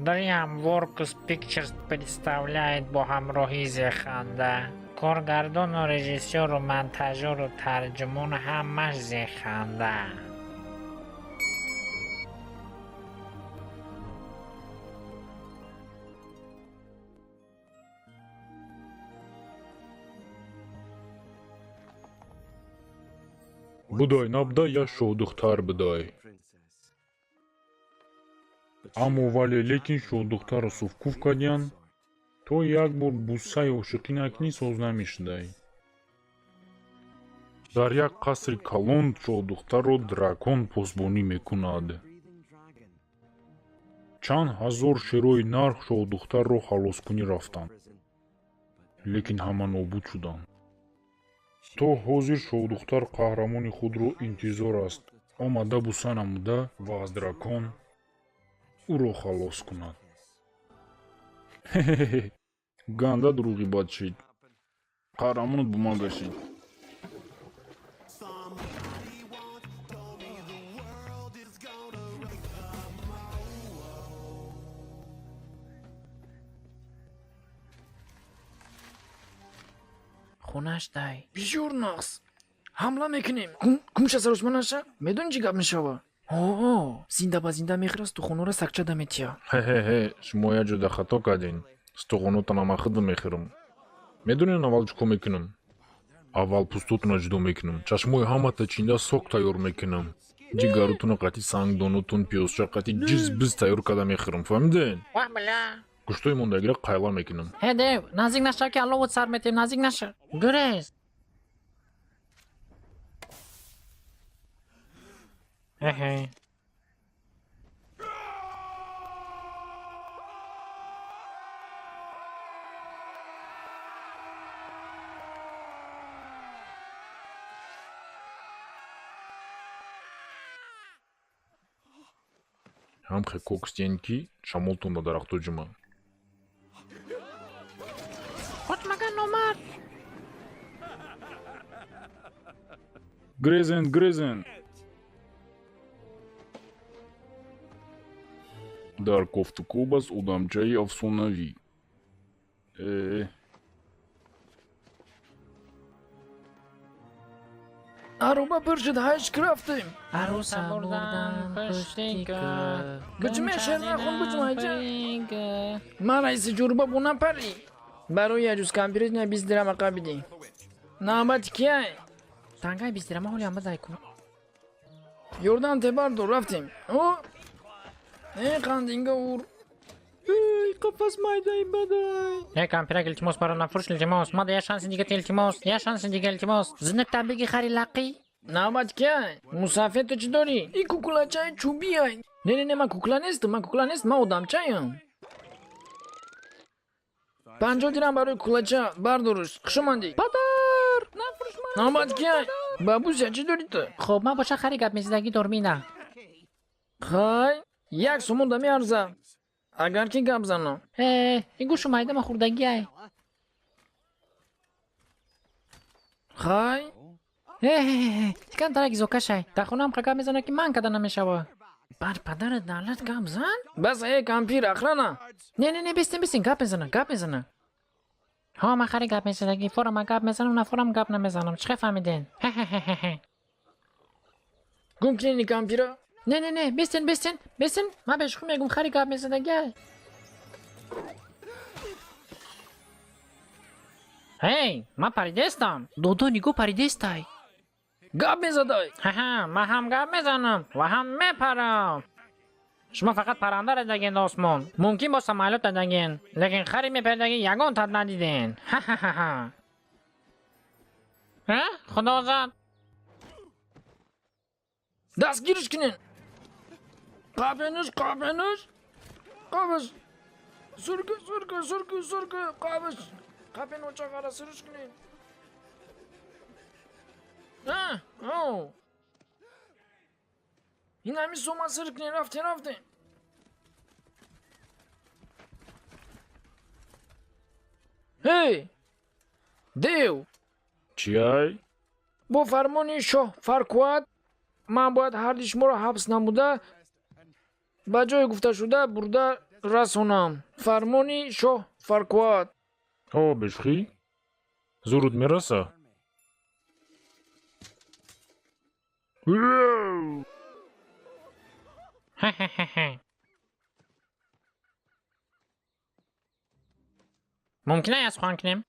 DreamWorks Pictures представляет бо ҳамроҳии Зеханда. Коргардону режиссёру монтажёру тарҷумон ҳамаш Зеханда. Будай набуда, як шоҳдухтар будай. Аммо вале лекин шоҳдухтарро суфкуф кардиянд, то як бор бусаи ошиқӣ накунӣ, соз намешудай. Дар як қасри калон шоҳдухтарро дракон посбонӣ мекунад. Чанд ҳазор шерои нар шоҳдухтарро халоскунӣ рафтанд, лекин ҳама нобуд шуданд. То ҳозир шоҳдухтар қаҳрамони худро интизор аст, омада буса намуда ва аз дракон ӯро халос кунад. Хе-хе-хе, ганда дурӯғи бад шид. Қаҳрамонат бо ман гашид. Хонаш дай. Бисёр нағз. Ҳамла мекунем. Кумша саросмон наша? Медонӣ, чӣ гап мешава? О, зинда ба зинда мехӯра, стухонора сагча даметия. Хе-хе-хе, шумо як ҷода хато кардин. Стухонотана ман худам мехӯрам. Медонед, аввал чӣ кор мекунам? Аввал пӯстотонро ҷудо мекунам. Чашмои ҳамата чинда сок тайёр мекунам. Ҷигаротонро қати сангдонотон, пиёзча қати ҷиз биз тайёр карда мехӯрам. Фаҳмидед? Ваҳ, бля! Гӯштои мондагиро қайла мекунам. Ҳе, дев, наздик наша, ки алловут сар метем, наздик наша. Гурез! Эҳе. Ҳам хе коксдиен, ки шамолтон ба дарахто ҷума. Қоч, магар номард! Грезен, грезен! Дар кофтукоб аст одамчаи афсонавӣ. Э, Ароба пур шуд, ҳайш рафтем. Арӯса бурдан пушти кӯ. Буҷме, шер нахон, буҷма, айҷа. Ман раиси ҷурба бо напарӣ. Барои яҷуз кампирит на 20 дирам ақаб бидӣ. Навбати кияй? Тангаи 20 дирама ҳоли ҳама дай кун. Ёрдам те бардор, рафтем. О! Э, қандинга ур. Эй, қафас майдаи бадай. Э, кампирак, илтимос, маро нафурӯш, илтимос. Мада як шанси дига, илтимос. Як шанси дига, илтимос. Зинатта биги, хари лақӣ. Навбати кияй? Мусафед, ту чӣ дорӣ? И кукулачаи чӯбиай. Не, не, не, ман кукла нестам, ман кукла нест, ман одамчаям. 50 дирам барои кукулача, бардорш. Хуш омадӣ. Падар! Нафурӯш ман. Навбати кияй? Бабуся, чӣ дорӣ ту? Хоб, ман боша хари гап мезадагӣ дорам ина. Хай, 1 сомон да меарза. Агар ки гап занам. Э, ин гӯшу майда ма хӯрдагиай. Хай, Э, тикан тарак изокашай. Дар хонаам қа гап мезанад, ки ман када намешава. Бар падарат налат, гап зан? Бас, э, кампир, охрана. Не, не, не, бистин, бистин, гап мезана, гап мезана. Ҳо, ман хари гап мезадагӣ, форама гап мезанам, на форам гап намезанам. Чӣ фаҳмиден? Хе-хе-хе-хе. Гум кинени кампира. Не, не, не, бистин, бистин, бистин. Ман бешухӣ мегум, хари гап мезадагиай. Ҳей, ман паридестам. Додо, нигоҳ, паридестай. Гап мезадай. Ҳаҳа, ман ҳам гап мезанам ва ҳам мепарам. Шумо фақат паранда радаген осмон. Мумкин бо самолёт дадаген, лекин хари мепардаги ягон тат надиден. Ҳа-ҳа-ҳа. Ҳа, худо зад. Дастгириш кинен. Қапениш, қапениш. Қабиш. Сурки, сурки, сурки, сурки, қабиш. Қапен очағара сырыш кинен. А, оу. Ин ҳами сома сир кинен, рафтем, рафтем. Ҳей! Дев! Чиай? Бо фармони шоҳ Фаркуат ман бояд ҳарди шуморо ҳабс намуда, Ба ҷои гуфташуда бурда расонам. Фармони шоҳ Фаркуат. О, бешухӣ? Зурут мераса? Мумкин як сухан кунем?